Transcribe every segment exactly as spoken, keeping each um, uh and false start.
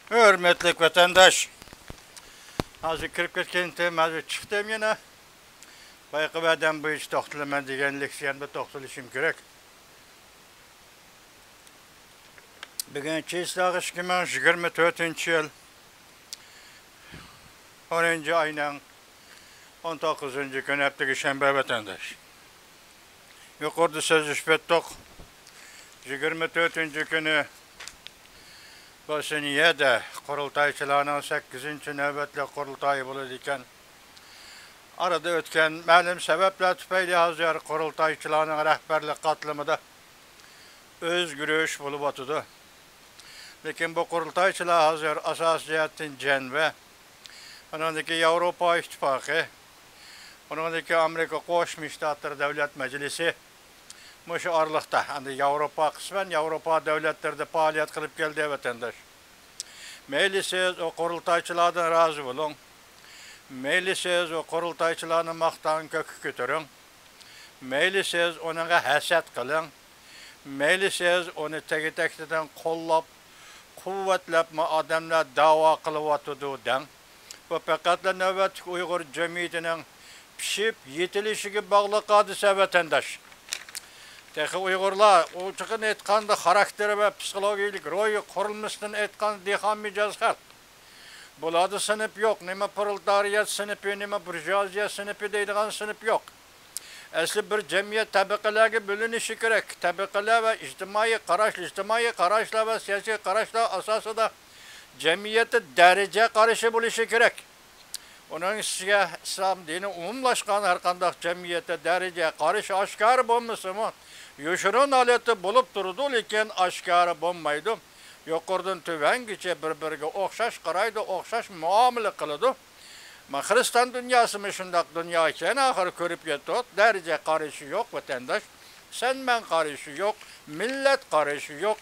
ھۆرمەتلىك ۋەتەنداش، ھازىر كىرىپ كەتكەنتىم، ھازىر چىقتىم يەنە. بايىقى ۋەدەم بويىچە توختىلىمەن دېگەن لېكسىيەمدە توختىلىشىم كېرەك. بۈگۈن چىسلاغ ئىككى مىڭ يىگىرمە تۆتىنچى يىل، ئونىنچى ئاينىڭ ئون توققۇزىنچى كۈنى، ھەپتىگە شەنبە، ۋەتەنداش. يۇقىرىدا سۆزلىشىپ ئۆتتۇق. يىگىرمە تۆتىنچى كۈنى بوسنىيەدە قۇرۇلتايچىلارنىڭ سەككىزىنچى نۆۋەتلىك قۇرۇلتايى بولىدىكەن. ئارىدا ئۆتكەن مەلۇم سەۋەبلەر تۈپەيلى ھازىر قۇرۇلتايچىلارنىڭ رەھبەرلىك قاتلىمىدا ئۆزگىرىش بولۇۋاتىدۇ. لېكىن بۇ قۇرۇلتايچىلار ھازىر ئاساسىي جەھەتتىن جەنۋە، ئۇنىڭدىكى ياۋروپا ئىتتىپاقى، ئۇنىڭدىكى ئامېرىكا قوشما شتاتلىرى دۆلەت مەجلىسى، مۇشۇ ئارىلىقتا، ئەمدى ياۋروپا، قىسمەن ياۋروپا دۆلەتلىرىدە پائالىيەت قىلىپ كەلدى، ۋەتەنداش. مەيلى سىز ئۇ قۇرۇلتايچىلاردىن رازى بولۇڭ، مەيلى سىز ئۇ قۇرۇلتايچىلارنى ماختاڭ، كۆككە كۆتۈرۈڭ، مەيلى سىز ئۇنىڭغا ھەسەت قىلىڭ، مەيلى سىز ئۇنى تەگى-تەكتىدىن قوللاپ، قۇۋۋەتلەپمۇ ئادەملەر دەۋا قىلىۋاتىدۇ دەڭ. بۇ پەقەتلا نۆۋەتلىك ئۇيغۇر جەمئىيىتىنىڭ پىشىپ يېتىلىشىگە باغلىق ھادىسە، ۋەتەنداش. تېخى ئۇيغۇرلار، ئوچۇقىنى ئېيتقاندا، خاراكتېرى ۋە پسىخولوگىيىلىك روھىي قۇرۇلمىسىدىن ئېيتقاندا، دېھقان مىجەز خەلق. بۇلاردا سىنىپ يوق. نېمە پرولېتارىيات سىنىپى، نېمە بۇرژۇئازىيە سىنىپى دەيدىغان سىنىپ يوق. ئەسلى بىر جەمئىيەت تەبىقىلەرگە بۆلۈنۈشى كېرەك. تەبىقىلەر ۋە ئىجتىمائىي قاراش، ئىجتىمائىي قاراشلار ۋە سىياسىي قاراشلار ئاساسىدا جەمئىيەتتە دەرىجە قارىشى بولۇشى كېرەك. ئۇنىڭ ئۈستىگە ئىسلام دىنى ئومۇملاشقان ھەرقانداق جەمئىيەتتە دەرىجە قارىشى ئاشكارا بولمىسىمۇ، يوشۇرۇن ھالەتتە بولۇپ تۇرىدۇ، لېكىن ئاشكارا بولمايدۇ. يۇقىرىدىن تۆۋەنگىچە بىر-بىرىگە ئوخشاش قارايدۇ، ئوخشاش مۇئامىلە قىلىدۇ. ما، خىرىستان دۇنياسىمۇ شۇنداق دۇنيا ئىكەن، ئاخىر كۆرۈپ يەتتۇق. دەرىجە قارىشى يوق، ۋەتەنداش. سەن-مەن قارىشى يوق، مىللەت قارىشى يوق.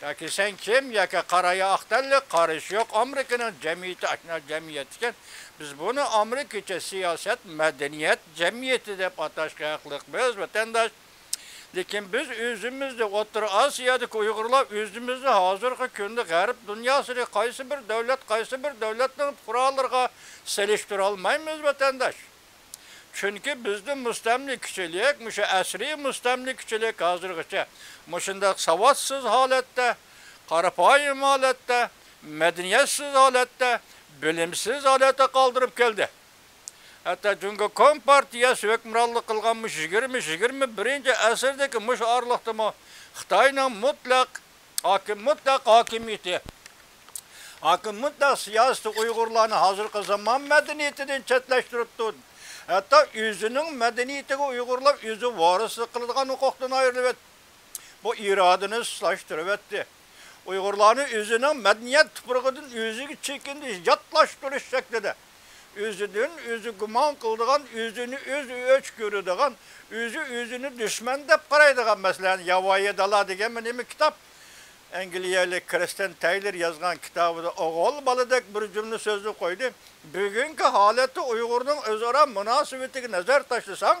ياكى سەن كىم، ياكى قارا يا ئاق تەنلىك قارىشى يوق. ئامېرىكىنىڭ جەمئىيىتى ئاشۇنداق جەمئىيەت ئىكەن. بىز بۇنى ئامېرىكىچە سىياسەت، مەدەنىيەت جەمئىيىتى دەپ ئاتاشقا ھەقلىقمىز، ۋەتەنداش. لېكىن بىز ئۆزىمىزنى، ئوتتۇرا ئاسىيادىكى ئۇيغۇرلار ئۆزىمىزنى ھازىرقى كۈندە غەرب دۇنياسىدىكى قايسى بىر دۆلەت، قايسى بىر دۆلەتنىڭ پۇقرالىرىغا سېلىشتۇرالمايمىز، ۋەتەنداش. چۈنكى بىزدە مۇستەملىكىچىلىك، مۇشۇ ئەسلىي مۇستەملىكىچىلىك ھازىرغىچە مۇشۇنداق ساۋاتسىز ھالەتتە، قارىپايىم ھالەتتە، مەدەنىيەتسىز ھالەتتە، بىلىمسىز ھالەتتە قالدۇرۇپ كەلدى. ھەتتا جۇڭگو كومپارتىيەسى ھۆكۈمرانلىق قىلغان مۇشۇ يىگىرمە، يىگىرمە بىرىنچى ئەسىردىكى مۇشۇ ئارىلىقتىمۇ خىتاينىڭ مۇتلەق ھاكىم، مۇتلەق ھاكىمىيىتى، ھاكىم مۇتلەق سىياسىتى ئۇيغۇرلارنى ھازىرقى زامان مەدەنىيىتىدىن چەتلەشتۈرۈپتۇ. ھەتتا ئۆزىنىڭ مەدەنىيىتىگە ئۇيغۇرلار ئۆزى ۋارىسلىق قىلىدىغان ھوقۇقتىن ئايرىلىۋەتتى. بۇ ئىرادىنى سۇسلاشتۇرۇۋەتتى. ئۇيغۇرلارنى ئۆزىنىڭ مەدەنىيەت تۇپرىقىدىن ئۆزىگە چېكىندۈرۈش، ياتلاشتۇرۇش شەكلىدە، ئۆزىدىن ئۆزى گۇمان قىلىدىغان، ئۆزىنى ئۆزى ئۆچ كۆرىدىغان، ئۆزى ئۆزىنى دۈشمەن دەپ قارايدىغان، مەسىلەن، ياۋايى دالا دېگەنمۇ نېمە كىتاب؟ ئەنگلىيەلىك كرىستىن تەيلور يازغان كىتابىدا ئوغۇل بالىدەك بىر جۈملە سۆزنى قويدى. بۈگۈنكى ھالەتتە ئۇيغۇرنىڭ ئۆزئارا مۇناسىۋىتىگە نەزەر تاشلىساڭ،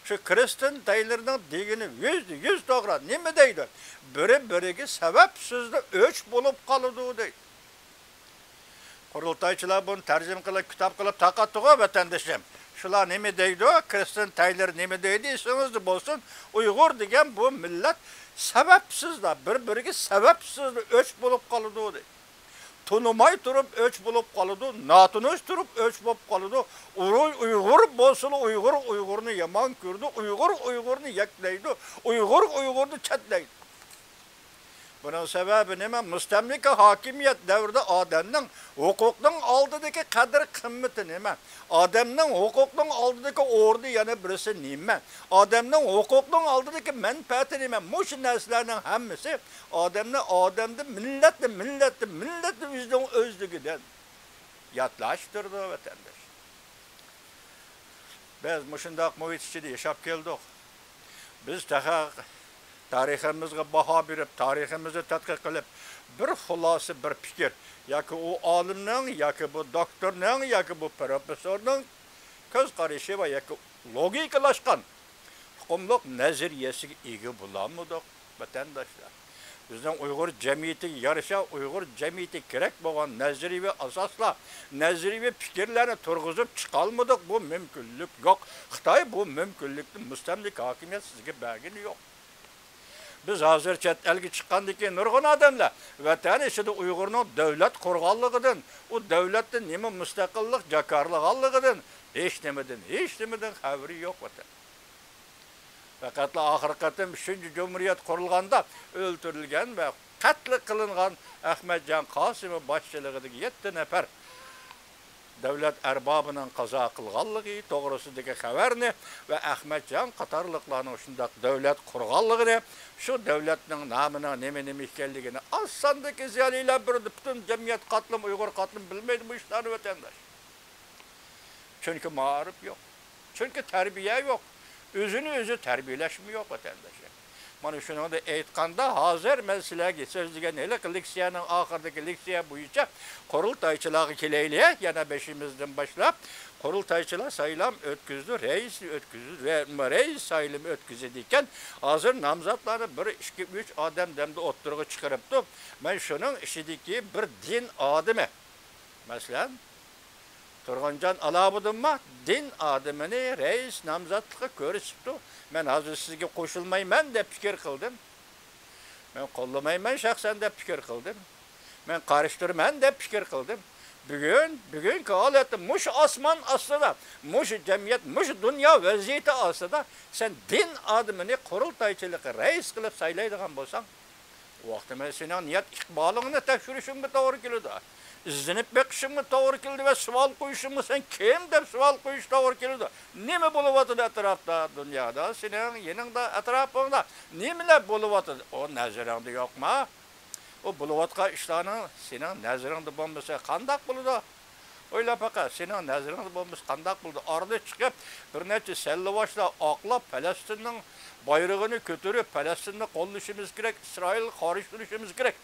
شۇ كرىستىن تەيلورنىڭ دېگىنى يۈزدە يۈز توغرا. نېمە دەيدۇ؟ بىرى بىرىگە سەۋەبسىزلا ئۆچ بولۇپ قالىدۇ دەيدۇ. قۇرۇلتايچىلار بۇنى تەرجىمە قىلىپ، كىتاب قىلىپ تارقاتتىغۇ، ۋەتەندىشىم. شۇلار نېمە دەيدۇ؟ كرىستىن تەيلور نېمە دەيدۇ؟ ئېسىڭىزدە بولسۇن، ئۇيغۇر دېگەن بۇ مىللەت سەۋەبسىزلا، بىر-بىرىگە سەۋەبسىزلا ئۆچ بولۇپ قالىدۇ دەيدۇ. تونۇماي تۇرۇپ ئۆچ بولۇپ قالىدۇ، ناتونۇش تۇرۇپ ئۆچ بولۇپ قالىدۇ. ئۇرۇ-، ئۇيغۇر بولسىلا ئۇيغۇر ئۇيغۇرنى يامان كۆرىدۇ، ئۇيغۇر ئۇيغۇرنى يەكلەيدۇ، ئۇيغۇر ئۇيغۇرنى چەتلەيدۇ. بۇنىڭ سەۋەبى نېمە؟ مۇستەملىكە ھاكىمىيەت دەۋرىدە ئادەمنىڭ ھوقۇقنىڭ ئالدىدىكى قەدىر-قىممىتى نېمە؟ ئادەمنىڭ ھوقۇقنىڭ ئالدىدىكى ئورنى يەنە بىرسى نېمە؟ ئادەمنىڭ ھوقۇقنىڭ ئالدىدىكى مەنپەئەتى نېمە؟ مۇشۇ نەرسىلەرنىڭ ھەممىسى ئادەمنى ئادەمدىن، مىللەتنى مىللەتتىن، مىللەتنى ئۆزىنىڭ ئۆزلۈكىدىن ياتلاشتۇرىدۇ، ۋەتەنداش. بىز مۇشۇنداق مۇھىت ئىچىدە ياشاپ كەلدۇق. بىز تېخى تارىخىمىزغا باھا بېرىپ، تارىخىمىزنى تەتقىق قىلىپ، بىر خۇلاسە، بىر پىكىر، ياكى ئۇ ئالىمنىڭ، ياكى بۇ دوكتورنىڭ، ياكى بۇ پروفېسسورنىڭ كۆز قارىشى ۋە ياكى لوگىكىلاشقان ئۇقۇملۇق نەزەرىيەسىگە ئىگە بولالمىدۇق، ۋەتەنداشلار. بىزنىڭ ئۇيغۇر جەمئىيىتىگە يارىشا، ئۇيغۇر جەمئىيىتىگە كېرەك بولغان نەزەرىيەۋى ئاساسلار، نەزەرىيەۋى پىكىرلەرنى تۇرغۇزۇپ چىقالمىدۇق. بۇ مۇمكىنلىك يوق. خىتاي بۇ مۇمكىنلىكنى، مۇستەملىكە ھاكىمىيەت سىزگە بەرگىنى يوق. بىز ھازىر چەت ئەلگە چىققاندىن كېيىن نۇرغۇن ئادەملەر ۋەتەن ئىچىدە ئۇيغۇرنىڭ دۆلەت قۇرغانلىقىدىن، ئۇ دۆلەتتىن نېمە مۇستەقىللىق جاكارلىغانلىقىدىن، ھېچ نېمىدىن، ھېچ نېمىدىن خەۋىرى يوق ۋەتەن. پەقەتلا ئاخىرقى قېتىم ئۈچىنچى جۇمھۇرىيەت قۇرۇلغاندا ئۆلتۈرۈلگەن ۋە قەتل قىلىنغان ئەخمەتجان قاسىموف باشچىلىقىدىكى يەتتە نەپەر دۆلەت ئەربابىنىڭ قازا قىلغانلىقى توغرىسىدىكى خەۋەرنى ۋە ئەخمەتجان قاتارلىقلارنىڭ شۇنداق دۆلەت قۇرغانلىقىنى، شۇ دۆلەتنىڭ نامىنىڭ نېمە، نېمە ئىكەنلىكىنى ئاز ساندىكى زىيالىيلار، بىر پۈتۈن جەمئىيەت قاتلىمى، ئۇيغۇر قاتلىمى بىلمەيدۇ بۇ ئىشلارنى، ۋەتەنداش. چۈنكى مائارىپ يوق. چۈنكى تەربىيە يوق. ئۆزىنى ئۆزى تەربىيەلەشمۇ يوق، ۋەتەنداشلار. مانا شۇنىڭدا ئېيتقاندا، ھازىر مەن سىلەرگە سۆزلىگەن ھېلىقى لېكسىيەنىڭ ئاخىرىدىكى لېكسىيە بويىچە قۇرۇلتايچىلارغا كېلەيلى. يەنە بېشىمىزدىن باشلاپ، قۇرۇلتايچىلار سايلام ئۆتكۈزىدۇ، رەئىس ئۆتكۈزىدۇ، رە-، رەئىس سايلىمى ئۆتكۈزىدىكەن. ھازىر نامزاتلارنى بىر، ئىككى، ئۈچ ئادەم دەمدە ئوتتۇرىغا چىقىرىپتۇ. مەن شۇنىڭ ئىچىدىكى بىر دىن ئادىمى، مەسىلەن، تۇرغۇنجان ئالاۋۇدۇنمۇ دىن ئادىمىنى رەئىس نامزاتلىققا كۆرسىتىپتۇ. مەن ھازىر سىزگە قوشۇلمايمەن دەپ پىكىر قىلدىم. مەن قوللىمايمەن شەخسەن دەپ پىكىر قىلدىم. مەن قارشى تۇرىمەن دەپ پىكىر قىلدىم. بۈگۈن، بۈگۈنكى ھالەتتە مۇشۇ ئاسمان ئاستىدا، مۇشۇ جەمئىيەت، مۇشۇ دۇنيا ۋەزىيىتى ئاستىدا سەن دىن ئادىمىنى قۇرۇلتايچىلىققا رەئىس قىلىپ سايلايدىغان بولساڭ، ئۇ ۋاقىتتا مەن سېنىڭ نىيەت ئىقبالىڭنى تەكشۈرۈشۈمگە توغرا كېلىدۇ. ئىزدىنىپ بېقىشىمغا توغرا كېلىدۇ ۋە سوئال قويۇشۇمغا، سەن كىم دەپ سوئال قويۇش توغرا كېلىدۇ. نېمە بولۇۋاتىدۇ ئەتراپتا، دۇنيادا، سېنىڭ يېنىڭدا، ئەتراپىڭدا نېمىلەر بولۇۋاتىدۇ؟ ئۇ نەزىرىڭدە يوقما؟ ئۇ بولۇۋاتقان ئىشلارنىڭ سېنىڭ نەزىرىڭدە بولمىسا قانداق بولىدۇ؟ ئويلاپ باقە، سېنىڭ نەزىرىڭدە بولمىسا قانداق بولىدۇ؟ ئارىدىن چىقىپ، بىر نەچچە سەللىۋاشلار ئاقلاپ، پەلەستىننىڭ بايرىقىنى كۆتۈرۈپ، پەلەستىننى قوللىشىمىز كېرەك، ئىسرائىلغا قارشى تۇرۇشىمىز كېرەك.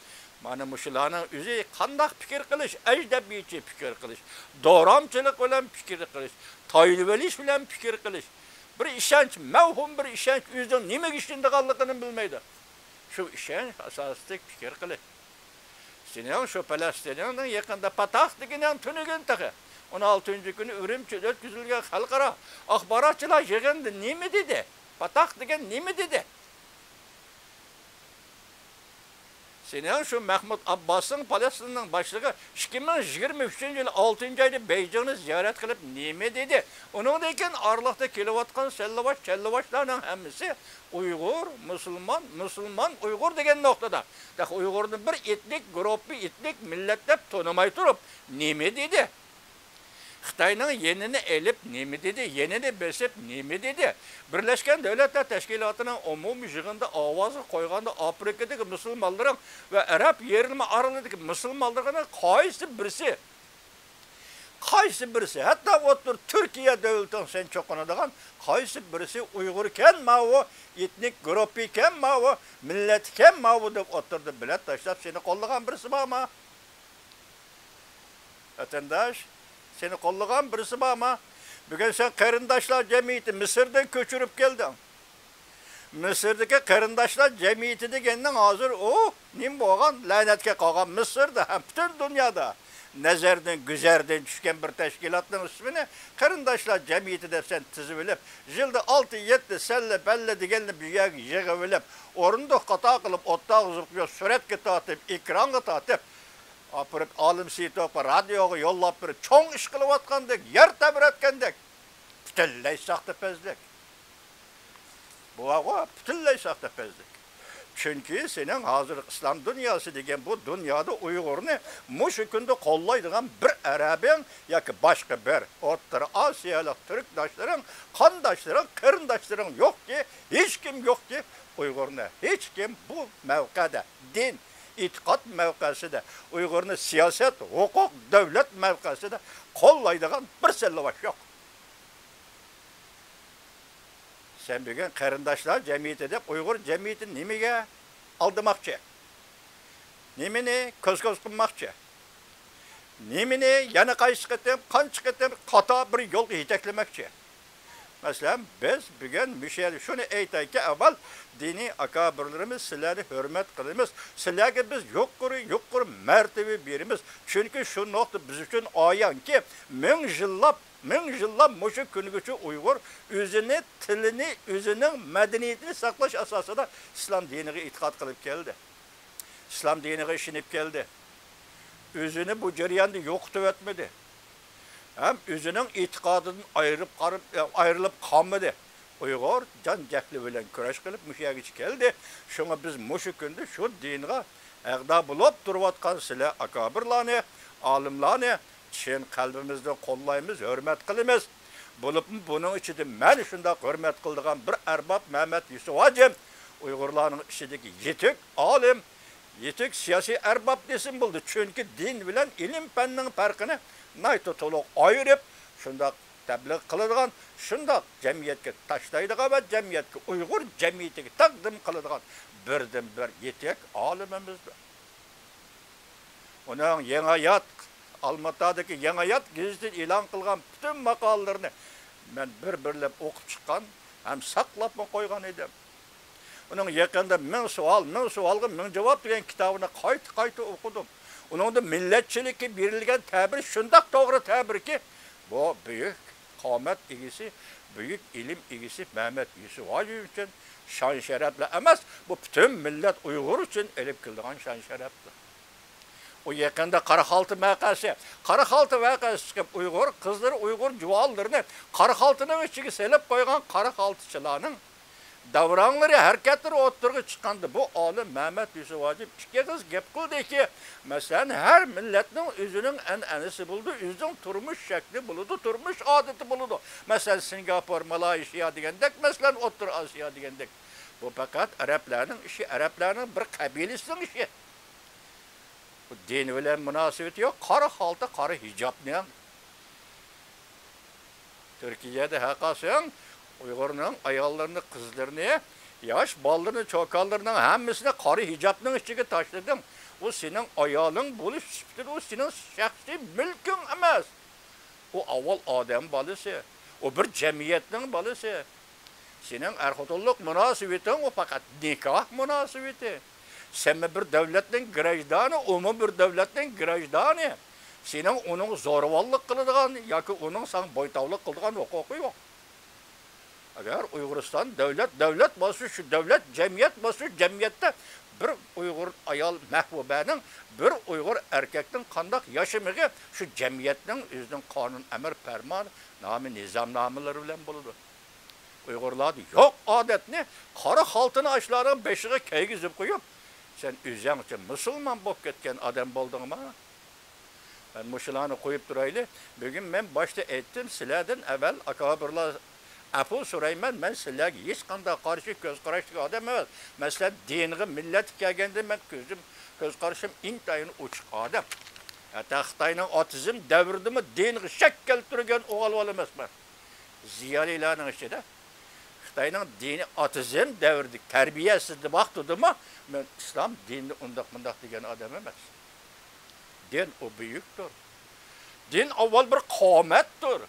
مانا مۇشۇلارنىڭ ئۆزى قانداق پىكىر قىلىش؟ ئەجنەبىيچە پىكىر قىلىش، دورامچىلىق بىلەن پىكىر قىلىش، تايىنىۋېلىش بىلەن پىكىر قىلىش. بىر ئىشەنچ، مەۋھۇم بىر ئىشەنچ، ئۆزىنىڭ نېمىگە ئىشىنىدىغانلىقىنى بىلمەيدۇ. شۇ ئىشەنچ ئاساسىدا پىكىر قىلىش. سېنىڭ شۇ پەلەستىنىڭ يېقىندا پاتاھ دېگىنىڭ تۈنۈگۈن تېخى. ئون ئالتىنچى كۈنى ئۈرۈمچىدە ئۆتكۈزۈلگەن خەلقئارا ئاخباراتچىلار يىغىنىدا نېمە دېدى؟ پاتاھ دېگەن نېمە دېدى؟ سېنىڭ شۇ مەھمۇد ئابباسنىڭ، پەلەستىننىڭ باشلىقى، ئىككى مىڭ يىگىرمە ئۈچىنچى يىل ئالتىنچى ئايدا بېيجىڭنى زىيارەت قىلىپ نېمە دېدى؟ ئۇنىڭدىن كېيىن ئارىلىقتا كېلىۋاتقان سەللىۋاش، چەللىۋاشلارنىڭ ھەممىسى ئۇيغۇر، مۇسۇلمان، مۇسۇلمان، ئۇيغۇر دېگەن نۇقتىدا. تېخى ئۇيغۇرنى بىر ئېتنىك گۇرۇپپا، ئېتنىك مىللەت دەپ تونۇماي تۇرۇپ نېمە دېدى؟ خىتاينىڭ يېنىنى ئېلىپ نېمە دېدى؟ يېنىنى بېسىپ نېمە دېدى؟ بىرلەشكەن دۆلەتلەر تەشكىلاتىنىڭ ئومۇمىي يىغىنىدا ئاۋازغا قويغاندا، ئافرىكىدىكى مۇسۇلمانلىرىڭ ۋە ئەرەب يېرىم ئارىلىدىكى مۇسۇلمانلىرىنىڭ قايسى بىرسى، قايسى بىرسى، ھەتتا ئوتتۇرا تۈركىيە دۆلىتىنىڭ سەن چوقۇنىدىغان قايسى بىرسى ئۇيغۇركەن ماۋۇ، ئېتنىك گۇرۇپپىكەن ماۋۇ، مىللەتكەن ماۋۇ دەپ ئوتتۇرىدا بېلەت تاشلاپ سېنى قوللىغان بىرسى بارمۇ؟ ۋەتەنداش، سېنى قوللىغان بىرسى بارمۇ؟ بۈگۈن سەن قېرىنداشلار جەمئىيىتى، مىسىردىن كۆچۈرۈپ كەلدىڭ. مىسىردىكى قېرىنداشلار جەمئىيىتى دېگەننىڭ ھازىر ئۇ نېمە بولغان؟ لەنەتكە قالغان مىسىردا ھەم پۈتۈن دۇنيادا نەزەردىن، گۈزەردىن چۈشكەن بىر تەشكىلاتنىڭ ئىسمىنى قېرىنداشلار جەمئىيىتى دەپ سەن تىزىۋېلىپ، يىلدا ئالتە، يەتتە سەللە، پەللە دېگەننى بۇ يەرگە يىغىۋېلىپ، ئورۇندۇق قاتار قىلىپ، ئوتتاغا قويۇپ، سۈرەتكە تارتىپ، ئېكرانغا تارتىپ، ئاپىرىپ ئالىم سېيىتوفقا رادىيوغا يوللاپ بېرىپ، چوڭ ئىش قىلىۋاتقاندەك، يەر تەۋرەتكەندەك. پۈتۈنلەي ساختىپەزلىك. بۇ پۈتۈنلەي ساختىپەزلىك. چۈنكى سېنىڭ ھازىرقى ئىسلام دۇنياسى دېگەن بۇ دۇنيادا ئۇيغۇرنى مۇشۇ كۈندە قوللايدىغان بىر ئەرەبىڭ ياكى باشقا بىر ئوتتۇرا ئاسىيالىق تۈركداشلىرىڭ، قانداشلىرىڭ، قېرىنداشلىرىڭ يوقكى، ھېچكىم يوقكى، ئۇيغۇرنى ھېچكىم بۇ مەۋقەدە، دىن، ئېتىقاد مەۋقەسىدە، ئۇيغۇرنى سىياسەت، ھوقۇق، دۆلەت مەۋقەسىدە قوللايدىغان بىر سەللىۋاش يوق. سەن بۈگۈن قېرىنداشلار جەمئىيىتى دەپ ئۇيغۇر جەمئىيىتىنى نېمىگە ئالدىماقچى؟ نېمىنى كوز-كوز قىلماقچى؟ نېمىنى يەنە قايسى قېتىم، قانچە قېتىم خاتا بىر يولغا يېتەكلىمەكچى؟ مەسىلەن، بىز بۈگۈن مۇشۇ يەردە شۇنى ئېيتايكى، ئاۋۋال دىنىي ئاكابىرلىرىمىز، سىلەرنى ھۆرمەت قىلىمىز، سىلەرگە بىز يۇقىرى، يۇقىرى مەرتىۋە بېرىمىز. چۈنكى شۇ نۇقتا بىز ئۈچۈن ئايانكى، مىڭ يىللاپ، مىڭ يىللاپ مۇشۇ كۈنگىچە ئۇيغۇر ئۆزىنى، تىلىنى، ئۆزىنىڭ مەدەنىيىتىنى ساقلاش ئاساسىدا ئىسلام دىنىغا ئېتىقاد قىلىپ كەلدى. ئىسلام دىنىغا ئىشىنىپ كەلدى. ئۆزىنى بۇ جەرياندا يوقىتىۋەتمىدى. ھەم ئۆزىنىڭ ئېتىقادىدىن ئايرىپ قارىپ، ئايرىلىپ قالمىدى. ئۇيغۇر جان جەھلى بىلەن كۈرەش قىلىپ مۇشۇ يەرگىچە كەلدى. شۇڭا بىز مۇشۇ كۈندە شۇ دىنغا ئەغدا بولۇپ تۇرۇۋاتقان سىلەر ئاكابىرلارنى، ئالىملارنى چىن قەلبىمىزدىن قوللايمىز، ھۆرمەت قىلىمىز. بولۇپمۇ بۇنىڭ ئىچىدە مەن شۇنداق ھۆرمەت قىلىدىغان بىر ئەرباب مەمەت يۈسۈپ ھاجىم، ئۇيغۇرلارنىڭ ئىچىدىكى يېتىك ئالىم، يېتىك سىياسىي ئەرباب دېسىمۇ بولىدۇ. چۈنكى دىن بىلەن ئىلىم-پەننىڭ پەرقىنى ناھايىتى تولۇق ئايرىپ، شۇنداق تەبلىغ قىلىدىغان، شۇنداق جەمئىيەتكە تاشلايدىغان ۋە جەمئىيەتكە، ئۇيغۇر جەمئىيىتىگە تەقدىم قىلىدىغان بىردىنبىر يېتەك ئالىمىمىزدۇر. ئۇنىڭ يېڭى ھايات، ئالماتادىكى يېڭى ھايات گېزىتى ئېلان قىلغان پۈتۈن ماقالىلىرىنى مەن بىر-بىرلەپ ئوقۇپ چىققان ھەم ساقلاپمۇ قويغان ئىدىم. ئۇنىڭ يېقىندا مىڭ سوئال، مىڭ سوئالغا مىڭ جاۋاب دېگەن كىتابىنى قايتا-قايتا ئوقۇدۇم. ئۇنىڭدا مىللەتچىلىككە بېرىلگەن تەبىر شۇنداق توغرا تەبىركى، بۇ بۈيۈك قامەت ئىگىسى، بۈيۈك ئىلىم ئىگىسى مەمەت يۈسۈپ ھاجى ئۈچۈن شان-شەرەپلا ئەمەس، بۇ پۈتۈن مىللەت ئۇيغۇر ئۈچۈن ئېلىپ كېلىدىغان شان-شەرەپتۇر. ئۇ يېقىندا قارا خالتا ۋەقەسى، قارا خالتا ۋەقەسى چىقىپ، ئۇيغۇر قىزلىرى، ئۇيغۇر جۇۋانلىرىنى قارا خالتىنىڭ ئىچىگە سېلىپ قويغان قارا خالتىچىلارنىڭ داۋراڭلىرى، ھەرىكەتلىرى ئوتتۇرىغا چىققاندا، بۇ ئالىم مەمەت يۈسۈپ ھاجىم ئىككى ئېغىز گەپ قىلدىكى، مەسىلەن، ھەر مىللەتنىڭ ئۆزىنىڭ ئەنئەنىسى بولىدۇ، ئۆزىنىڭ تۇرمۇش شەكلى بولىدۇ، تۇرمۇش ئادىتى بولىدۇ. مەسىلەن، سىنگاپور، مالايشىيا دېگەندەك، مەسىلەن، ئوتتۇرا ئاسىيا دېگەندەك. بۇ پەقەت ئەرەبلەرنىڭ ئىشى، ئەرەبلەرنىڭ بىر قەبىلىسىنىڭ ئىشى. بۇ دىن بىلەن مۇناسىۋىتى يوق. قارا خالتا، قارا ھىجابنىڭ. تۈركىيەدە ھەققاسەن ئۇيغۇرنىڭ ئاياللىرىنى، قىزلىرىنى، ياش بالىلىرىنى، چوكانلىرىنىڭ ھەممىسىنى قارا ھىجابنىڭ ئىچىگە تاشلىدىڭ. ئۇ سېنىڭ ئايالىڭ بولۇش سۈپىتىدە، ئۇ سېنىڭ شەخسىي مۈلكۈڭ ئەمەس. ئۇ ئاۋۋال ئادەم بالىسى. ئۇ بىر جەمئىيەتنىڭ بالىسى. سېنىڭ ئەر-خوتۇنلۇق مۇناسىۋىتىڭ ئۇ پەقەت نىكاھ مۇناسىۋىتى. سەنمۇ بىر دۆلەتنىڭ گراژدانى، ئۇمۇ بىر دۆلەتنىڭ گراژدانى. سېنىڭ ئۇنىڭغا زورىۋاللىق قىلىدىغان ياكى ئۇنىڭ ساڭا بويتاۋلىق قىلىدىغان ھوقۇقى يوق. ئەگەر ئۇيغۇرىستان دۆلەت، دۆلەت بولسا شۇ دۆلەت، جەمئىيەت بولسا شۇ جەمئىيەتتە بىر ئۇيغۇر ئايال مەھبۇبەنىڭ، بىر ئۇيغۇر ئەركەكنىڭ قانداق ياشىمىقى شۇ جەمئىيەتنىڭ ئۆزىنىڭ قانۇن، ئەمىر، پەرمان، نامە، نىزامنامىلىرى بىلەن بولىدۇ. ئۇيغۇرلاردا يوق ئادەتنى، قارا خالتىنى ئاشۇلارنىڭ بېشىغا كىيگۈزۈپ قويۇپ، سەن ئۆزۈڭچە مۇسۇلمان بولۇپ كەتكەن ئادەم بولدۇڭما؟ مەن مۇشۇلارنى قويۇپ تۇرايلى. بۈگۈن مەن باشتا ئېيتتىم، سىلەردىن ئەۋۋەل ئاكابىرلار، ئەپۇ سورايمەن، مەن سىلەرگە ھېچقانداق قارشى كۆز قاراشتىكى ئادەم ئەمەس. مەسىلەن، دىنغا، مىللەتكە كەلگەندە مەن كۆزۈم، كۆز قارىشىم ئىنتايىن ئوچۇق ئادەم. ھەتتا خىتاينىڭ ئاتېئىزم دەۋرىدىمۇ دىنغا شەك كەلتۈرگەن ئوغۇل بالا ئەمەسمەن. زىيالىيلارنىڭ ئىچىدە خىتاينىڭ دىنى ئاتېئىزم دەۋرىدە تەربىيەسىز ۋاقتىدىمۇ مەن ئىسلام دىنىنى ئۇنداق مۇنداق دېگەن ئادەم ئەمەس. دىن ئۇ بۈيۈكتۇر. دىن ئاۋۋال بىر قامەتتۇر.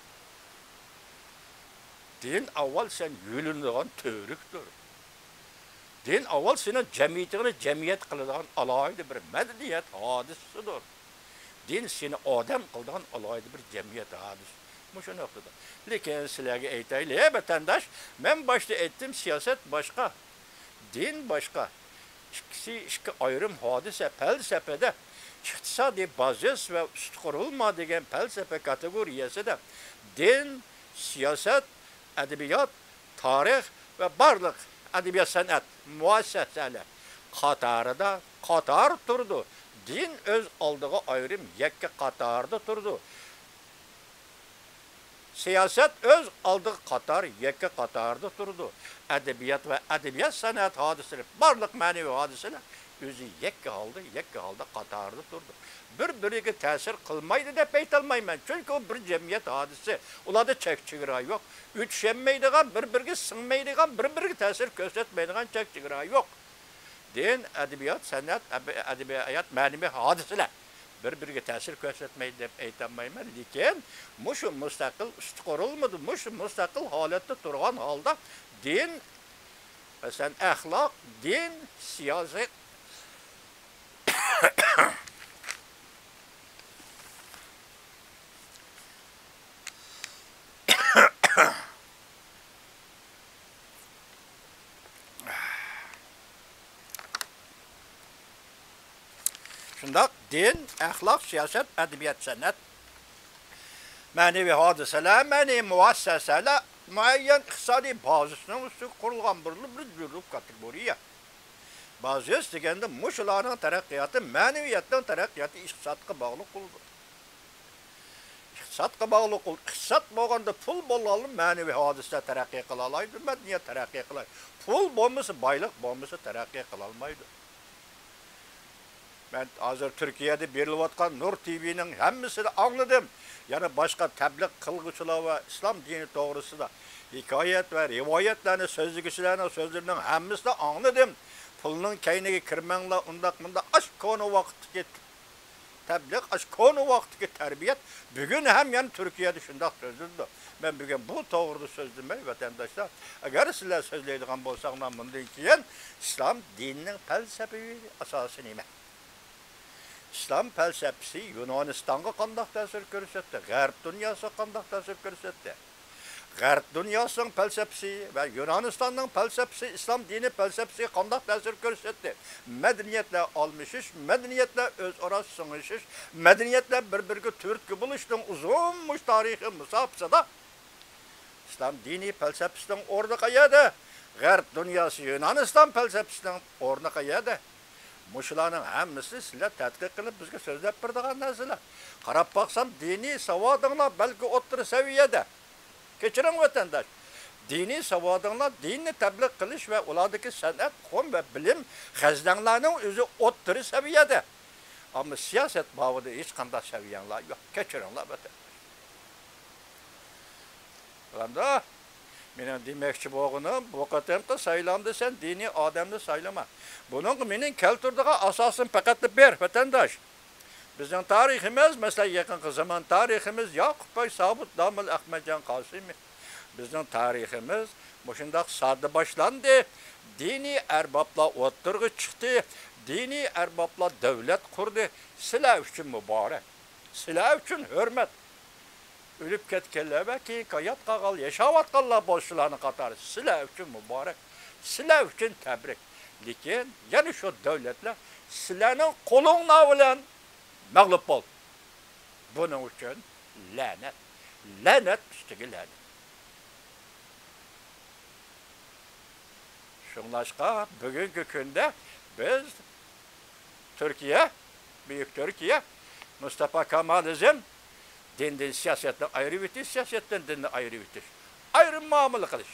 دىن ئاۋۋال سەن يۆلىنىدىغان تۈۋرۈكتۇر. دىن ئاۋۋال سېنىڭ جەمئىيىتىڭنى جەمئىيەت قىلىدىغان ئالاھىدە بىر مەدەنىيەت ھادىسىسىدۇر. دىن سېنى ئادەم قىلىدىغان ئالاھىدە بىر جەمئىيەت ھادىسىسى. مۇشۇ نۇقتىدا. لېكىن سىلەرگە ئېيتايلى، ۋەتەنداش، مەن باشتا ئېيتتىم، سىياسەت باشقا، دىن باشقا. ئىككىسى ئىككى ئايرىم ھادىسە. پەلسەپىدە ئىقتىسادىي بازىس ۋە ئۈستى قۇرۇلما دېگەن پەلسەپە كاتېگورىيەسىدە دىن، سىياسەت، ئەدەبىيات، تارىخ ۋە بارلىق ئەدەبىيات، سەنئەت مۇئەسسەسەلەر قاتارىدا قاتار تۇرىدۇ. دىن ئۆز ئالدىغا ئايرىم يەككە قاتاردا تۇرىدۇ. سىياسەت ئۆز ئالدىغا قاتار، يەككە قاتاردا تۇرىدۇ. ئەدەبىيات ۋە ئەدەبىيات سەنئەت ھادىسىلىرى، بارلىق مەنىۋى ھادىسىلەر ئۆزى يەككە ھالدا، يەككە ھالدا قاتاردا تۇرىدۇ. بىر-بىرىگە تەسىر قىلمايدۇ دەپ ئېيتالمايمەن، چۈنكى ئۇ بىر جەمئىيەت ھادىسىسى. ئۇلاردا چەك-چېگرا يوق. ئۆتۈشەلمەيدىغان، بىر-بىرىگە سىڭمەيدىغان، بىر-بىرىگە تەسىر كۆرسەتمەيدىغان چەك-چېگرا يوق. دىن، ئەدەبىيات، سەنئەت، ئەب-، ئەدەبىيات، مەنىۋى ھادىسىلەر. بىر-بىرىگە تەسىر كۆرسەتمەيدۇ دەپ ئېيتالمايمەن، لېكىن مۇشۇ مۇستەقىل ئۈستى قۇرۇلمىدى، مۇشۇ مۇستەقىل ھالەتتە تۇرغان ھالدا دىن، مەسىلەن، ئەخلاق، دىن، سىياسەت، شۇنداق، دىن، ئەخلاق، سىياسەت، ئەدەبىيات، سەنئەت، مەنىۋى ھادىسىلەر، مەنىۋى مۇئەسسەسەلەر مۇئەييەن ئىقتىسادىي بازىسىنىڭ ئۈستىگە قۇرۇلغان بىر، بىر، بىر كاتېگورىيە. بازىس دېگەندە مۇشۇلارنىڭ تەرەققىياتى، مەنىۋىيەتنىڭ تەرەققىياتى ئىقتىسادقا باغلىق بولىدۇ. ئىقتىسادقا باغلىق بول-، ئىقتىساد بولغاندا، پۇل بولغاندا مەنىۋى ھادىسىلەر تەرەققىي قىلالايدۇ، مەدەنىيەت تەرەققىي قىلالايدۇ. پۇل بولمىسا، بايلىق بولمىسا تەرەققىي قىلالمايدۇ. مەن ھازىر تۈركىيەدە بېرىلىۋاتقان نۇر تىۋىنىڭ ھەممىسىنى ئاڭلىدىم. يەنە باشقا تەبلىغ قىلغۇچىلار ۋە ئىسلام دىنى توغرىسىدا ھېكايەت ۋە رىۋايەتلەرنى سۆزلىگۈچىلەرنىڭ سۆزلىرىنىڭ ھەممىسىنى ئاڭلىدىم. پۇلنىڭ كەينىگە كىرمەڭلار، ئۇنداق مۇنداق، ئاشۇ كونا ۋاقىتتىكى تەبلىغ، ئاشۇ كونا ۋاقىتتىكى تەربىيەت بۈگۈن ھەم يەنە تۈركىيەدە شۇنداق سۆزلىنىدۇ. مەن بۈگۈن بۇ توغرىدا سۆزلىمەي، ۋەتەنداشلار. ئەگەر سىلەر سۆزلەيدىغان بولساڭلار مۇندىن كېيىن، ئىسلام دىنىنىڭ پەلسەپىۋى ئاساسى نېمە؟ ئىسلام پەلسەپىسى يۇنانىستانغا قانداق تەسىر كۆرسەتتى؟ غەرب دۇنياسىغا قانداق تەسىر كۆرسەتتى؟ غەرب دۇنياسىنىڭ پەلسەپىسى ۋە يۇنانىستاننىڭ پەلسەپىسى ئىسلام دىنى پەلسەپىسىگە قانداق تەسىر كۆرسەتتى؟ مەدەنىيەتلەر ئالمىشىش، مەدەنىيەتلەر ئۆزئارا سىڭىشىش، مەدەنىيەتلەر بىر-بىرىگە تۈرتكە بولۇشنىڭ ئۇزۇن مۇشۇ تارىخىي مۇساپىسىدا ئىسلام دىنىي پەلسەپىسىنىڭ ئورنى قەيەردە؟ غەرب دۇنياسى يۇنانىستان پەلسەپىسىنىڭ ئورنى قەيەردە؟ مۇشۇلارنىڭ ھەممىسىنى سىلەر تەتقىق قىلىپ بىزگە سۆزلەپ بېرىدىغان نەرسىلەر. قاراپ باقسام، دىنىي ساۋادىڭلار بەلكى ئوتتۇرا سەۋىيەدە. كەچۈرۈڭ، ۋەتەنداش. دىنىي ساۋادىڭلار، دىننى تەبلىغ قىلىش ۋە ئۇلاردىكى سەنئەت، ئۇقۇم ۋە بىلىم خەزنەڭلارنىڭ ئۆزى ئوتتۇرا سەۋىيەدە. ئەمما سىياسەت بابىدا ھېچقانداق سەۋىيەڭلار يوق. كەچۈرۈڭلار، ۋەتەنداش. ئەمدى مېنىڭ دېمەكچى بولغىنىم، بۇ قېتىمقى سايلامدا سەن دىنىي ئادەمنى سايلىما. بۇنىڭغا مېنىڭ كەلتۈرىدىغان ئاساسىم پەقەتلا بىر، ۋەتەنداش. بىزنىڭ تارىخىمىز، مەسىلەن، يېقىنقى زامان تارىخىمىز، ياقۇپ باي سابىت، دامول ئەخمەتجان قاسىمى. بىزنىڭ تارىخىمىز مۇشۇنداق ساددا باشلاندى. دىنىي ئەربابلار ئوتتۇرىغا چىقتى. دىنىي ئەربابلار دۆلەت قۇردى. سىلەر ئۈچۈن مۇبارەك. سىلەر ئۈچۈن ھۆرمەت. ئۆلۈپ كەتكەنلەر ۋە كېيىنكى ھايات قالغان، ياشاۋاتقانلار بولسا شۇلارنىڭ قاتارى. سىلەر ئۈچۈن مۇبارەك. سىلەر ئۈچۈن تەبرىك. لېكىن يەنە شۇ دۆلەتلەر سىلەرنىڭ قولۇڭلار بىلەن مەغلۇپ بولدى. بۇنىڭ ئۈچۈن لەنەت. لەنەت ئۈستىگە لەنەت. شۇڭلاشقا بۈگۈنكى كۈندە بىز تۈركىيە، بۈيۈك تۈركىيە، مۇستافا كامالىزم، دىندىن سىياسەتنى ئايرىۋېتىش، سىياسەتتىن دىننى ئايرىۋېتىش، ئايرىم مۇئامىلە قىلىش.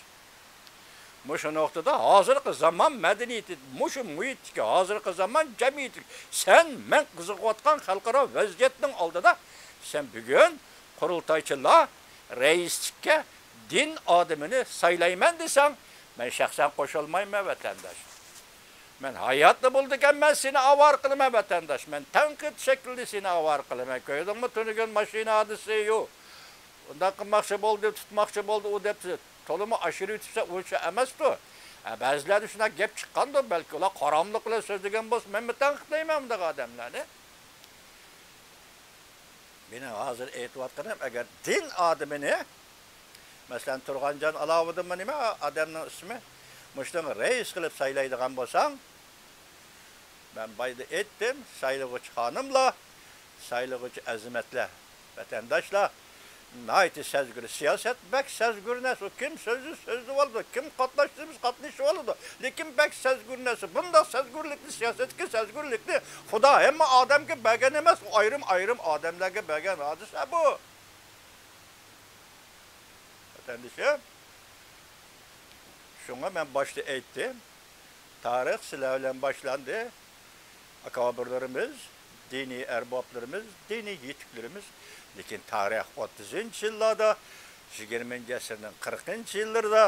مۇشۇ نۇقتىدا ھازىرقى زامان مەدەنىيىتى، مۇشۇ مۇھىتتىكى ھازىرقى زامان جەمئىيىتى، سەن مەن قىزىقىۋاتقان خەلقئارا ۋەزىيەتنىڭ ئالدىدا سەن بۈگۈن قۇرۇلتايچىلار رەئىسلىككە دىن ئادىمىنى سايلايمەن دېسەڭ، مەن شەخسەن قوشۇلمايمەن، ۋەتەنداش. مەن ھاياتتا بولىدىكەنمەن، سېنى ئاۋارە قىلىمەن، ۋەتەنداش. مەن تەنقىد شەكلىدە سېنى ئاۋارە قىلىمەن. كۆردۈڭمۇ تۈنۈگۈن ماشىنا ھادىسىسى، يۇ، ئۇنداق قىلماقچى بولدى، تۇتماقچى بولدى ئۇ دەپ، تولىمۇ ئاشۇرۇۋېتىپسەن، ئۇنچە ئەمەستۇ. ھە، بەزىلەردە شۇنداق گەپ چىققاندۇ، بەلكى ئۇلار قاراملىق بىلەن سۆزلىگەن بولسا، مەنمۇ تەنقىدلەيمەن ئۇنداق ئادەملەرنى. مېنىڭ ھازىر ئېيتىۋاتقىنىم، ئەگەر دىن ئادىمىنى، مەسىلەن، تۇرغانجان ئالاۋۇدىنمۇ نېمە ئادەمنىڭ ئىسمى، مۇشۇنىڭ رەئىس قىلىپ سايلايدىغان بولساڭ، مەن بايدا ئېيتتىم، سايلىغۇچى خانىملار، سايلىغۇچى ئەزىمەتلەر، ۋەتەنداشلار، ناھايىتى سەزگۈر. سىياسەت بەك سەزگۈر نەرسە. كىم سۆزنى سۆزلىۋالىدۇ، كىم قاتناشسا قاتنىشىۋالىدۇ. لېكىن بەك سەزگۈر نەرسە. بۇنداق سەزگۈرلۈكنى، سىياسەتتىكى سەزگۈرلۈكنى خۇدا ھەممە ئادەمگە بەرگەن ئەمەس. ئۇ ئايرىم-ئايرىم ئادەملەرگە بەرگەن ھادىسە بۇ. ۋەتەندىشىم، شۇڭا مەن باشتا ئېيتتىم، تارىخ سىلەر بىلەن باشلاندى. ئاكابىرلىرىمىز، دىنىي ئەربابلىرىمىز، دىنىي يېتىكلىرىمىز. لېكىن تارىخ ئوتتۇزىنچى يىللاردا، يىگىرمىنچى ئەسىرنىڭ قىرىقىنچى يىللىرىدا،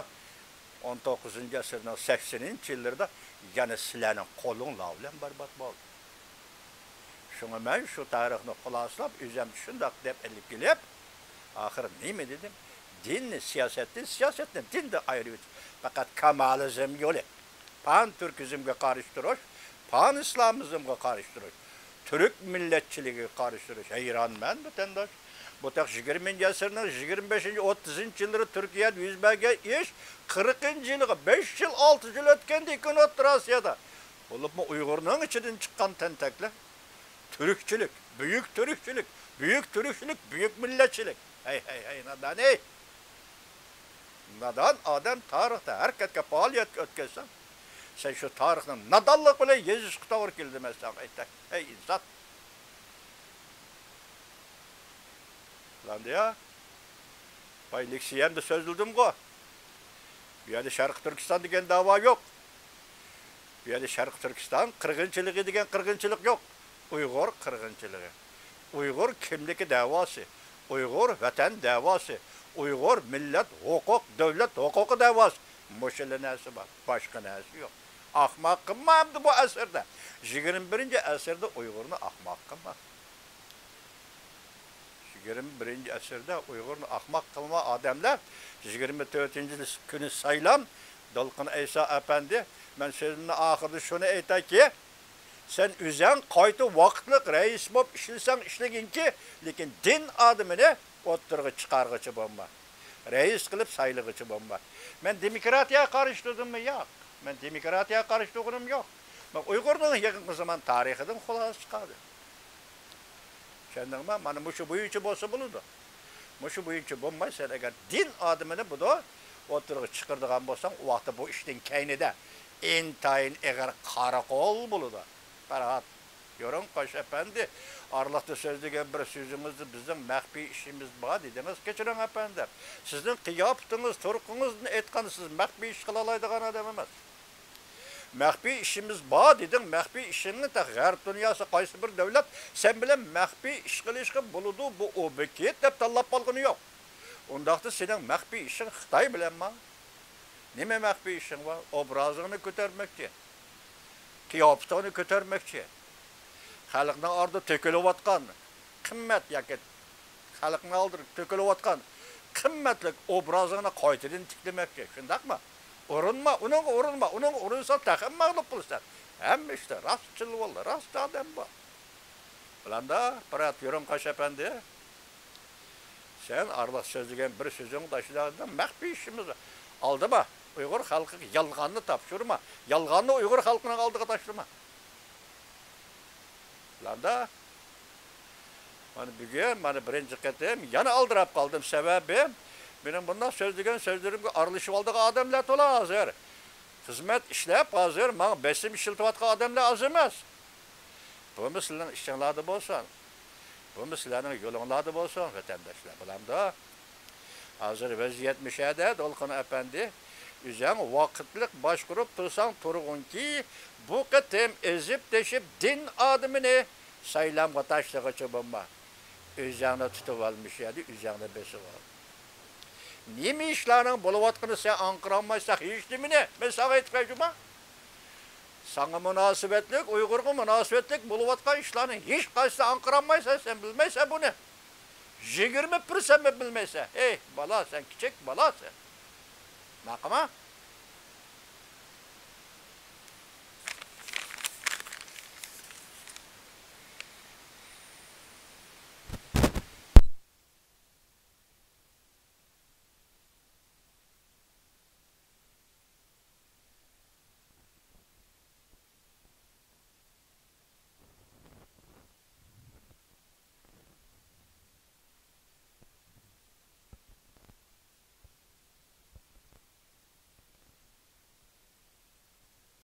ئون توققۇزىنچى ئەسىرنىڭ سەكسىنىنچى يىللىرىدا يەنە سىلەرنىڭ قولۇڭلار بىلەن بەربات بولدى. شۇڭا مەن شۇ تارىخنى خۇلاسىلاپ، ئۆزۈم شۇنداق دەپ ئېلىپ كېلىپ، ئاخىرى نېمە دېدىم؟ دىننى سىياسەتتىن، سىياسەتنى دىندىن ئايرىۋېتىش پەقەت كامالىزم يولى. پان تۈركىزمگە قارشى تۇرۇش، پان ئىسلامىزمغا قارشى تۇرۇش، تۈرك مىللەتچىلىكىگە قارشى تۇرۇش. ھەيرانمەن، ۋەتەنداش. بۇ تېخى يىگىرمىنچى ئەسىرنىڭ يىگىرمە بەشىنچى، ئوتتۇزىنچى يىللىرى تۈركىيەدە يۈز بەرگەن ئىش، قىرىقىنچى يىلىغا بەش يىل، ئالتە يىل ئۆتكەندىن كېيىن ئوتتۇرا ئاسىيادا، بولۇپمۇ ئۇيغۇرنىڭ ئىچىدىن چىققان تەنتەكلەر، تۈركچىلىك، بۈيۈك تۈركچىلىك، بۈيۈك تۈركچىلىك، بۈيۈك مىللەتچىلىك. ھەي، ھەي، ھەي، نادان، ھەي! نادان ئادەم تارىختا ھەرىكەتكە، پائالىيەتكە ئۆتكەزسەڭ، سەن شۇ تارىخنى نادانلىق بىلەن يېزىشقا توغرا كېلىدۇ، مەن ساڭا ئېيتاي. ھەي، ئىنسان! بىلەمدىيە؟ باي لېكسىيەمدە سۆزلىدىمغۇ؟ بۇ يەردە شەرقىي تۈركىستان دېگەن دەۋا يوق. بۇ يەردە شەرقىي تۈركىستان قىرغىنچىلىقى دېگەن قىرغىنچىلىق يوق. ئۇيغۇر قىرغىنچىلىقى. ئۇيغۇر كىملىكى دەۋاسى. ئۇيغۇر ۋەتەن دەۋاسى. ئۇيغۇر مىللەت ھوقۇق، دۆلەت ھوقۇقى دەۋاسى. مۇشۇلا نەرسە بار. باشقا نەرسە يوق. ئاخماق قىلما ئەمدى بۇ ئەسىردە. يىگىرمە بىرىنچى ئەسىردە ئۇيغۇرنى ئاخماق قىلما. يىگىرمە بىرىنچى ئەسىردە ئۇيغۇرنى ئاخماق قىلما ئادەملەر. يىگىرمە تۆتىنچى كۈنى سايلام، دولقۇن ئەيسا ئەپەندى، مەن سۆزۈمنىڭ ئاخىرىدا شۇنى ئېيتايكى، سەن ئۆزەڭ قايتا ۋاقىتلىق رەئىس بولۇپ ئىشلىسەڭ ئىشلىگىنكى، لېكىن دىن ئادىمىنى ئوتتۇرىغا چىقارغۇچى بولما. رەئىس قىلىپ سايلىغۇچى بولما. مەن دېموكراتىيەگە قارشى تۇردۇممۇ؟ ياق. مەن دېموكراتىيەگە قارشى تۇرغىنىم يوق. مەن ئۇيغۇرنىڭ يېقىنقى زامان تارىخىدىن خۇلاسە چىقاردىم. چۈشەندىڭمۇ؟ مانا مۇشۇ بويىچە بولسا بولىدۇ. مۇشۇ بويىچە بولماي، سەن ئەگەر دىن ئادىمىنى بۇدا ئوتتۇرىغا چىقىرىدىغان بولساڭ، ئۇ ۋاقىتتا بۇ ئىشتىن كەينىدە ئىنتايىن ئېغىر قاراقول بولىدۇ. پەرھات، يورۇڭ قاش ئەپەندى، ئارىلىقتا سۆزلىگەن بىر سۆزىڭىزدە بىزنىڭ مەخپىي ئىشىمىز بار دېدىڭىز. كەچۈرۈڭ ئەپەندىم، سىزنىڭ قىياپىتىڭىز، تۇرقىڭىزدىن ئېيتقاندا سىز مەخپىي ئىش قىلالايدىغان ئادەم ئەمەس. مەخپىي ئىشىمىز بار دېدىڭ، مەخپىي ئىشىڭنى تېخى غەرب دۇنياسى قايسى بىر دۆلەت سەن بىلەن مەخپىي ئىش قىلىشقا بولىدۇ، بۇ ئوبيېكت دەپ تاللاپ قالغىنى يوق. ئۇنداقتا سېنىڭ مەخپىي ئىشىڭ خىتاي بىلەنما؟ نېمە مەخپىي ئىشىڭ بار؟ ئوبرازىڭنى كۆتۈرمەكچى، قىياپىتىڭنى كۆتۈرمەكچى، خەلقنىڭ ئارىدا تۆكۈلۈۋاتقان قىممەت ياكى خەلقنىڭ ئالدىدا تۆكۈلۈۋاتقان قىممەتلىك ئوبرازىڭنى قايتىدىن تىكلىمەكچى، شۇنداقمۇ؟ ئۇرۇنما، ئۇنىڭغا ئۇرۇنما، ئۇنىڭغا ئۇرۇنساڭ تېخىمۇ مەغلۇپ بولىسەن. ھەممە ئىشتا راستچىل بول، راست ئادەم بول. بىلەمدۇ، بىرات يورۇڭ قاش ئەپەندى. سەن ئارىلىق سۆزلىگەن بىر سۆزۈڭ داشلاردىن مەخپىي ئىشىمىز. ئالدىما، ئۇيغۇر خەلقىگە يالغاننى تاپشۇرما. يالغاننى ئۇيغۇر خەلقىنىڭ ئالدىغا تاشلىما. بىلەمدۇ؟ مانا بۈگۈن، مانا بىرىنچى قېتىم يەنە ئالدىراپ قالدىم. سەۋەبى، مېنىڭ بۇنداق سۆزلىگەن سۆزلىرىمگە ئارىلىشىۋالىدىغان ئادەملەر تولا ھازىر. خىزمەت ئىشلەپ، ھازىر ماڭا بېسىم ئىشلىتىۋاتقان ئادەملەر ئاز ئەمەس. بۇمۇ سىلەرنىڭ ئىشىڭلاردا بولسۇن. بۇمۇ سىلەرنىڭ يولۇڭلاردا بولسۇن، ۋەتەنداشلار. بىلەمدۇ؟ ھازىر ۋەزىيەت مۇشەدە، دولقۇن ئەپەندى. ئۆزەڭ ۋاقىتلىق باشقۇرۇپ تۇرساڭ تۇرغىنكى، بۇ قېتىم ئېزىپ تېشىپ دىن ئادىمىنى سايلامغا تاشلىغۇچى بولما. ئۆزەڭنى تۇتۇۋال، مۇشەدە ئۆزەڭنى بېسىۋال. نېمە ئىشلارنىڭ بولۇۋاتقىنى سەن ئاڭقىرالمايسەن ھېچنېمىنى. مەن ساڭا ئېيتىپ بېرەي جۇما. ساڭا مۇناسىۋەتلىك، ئۇيغۇرغا مۇناسىۋەتلىك بولۇۋاتقان ئىشلارنى ھېچقايسىسىنى ئاڭقىرالمايسەن، سەن بىلمەيسەن بۇنى. يىگىرمە پىرسەنتمۇ بىلمەيسەن. ئەي بالا، سەن كىچىك بالاسەن. ماقۇلما؟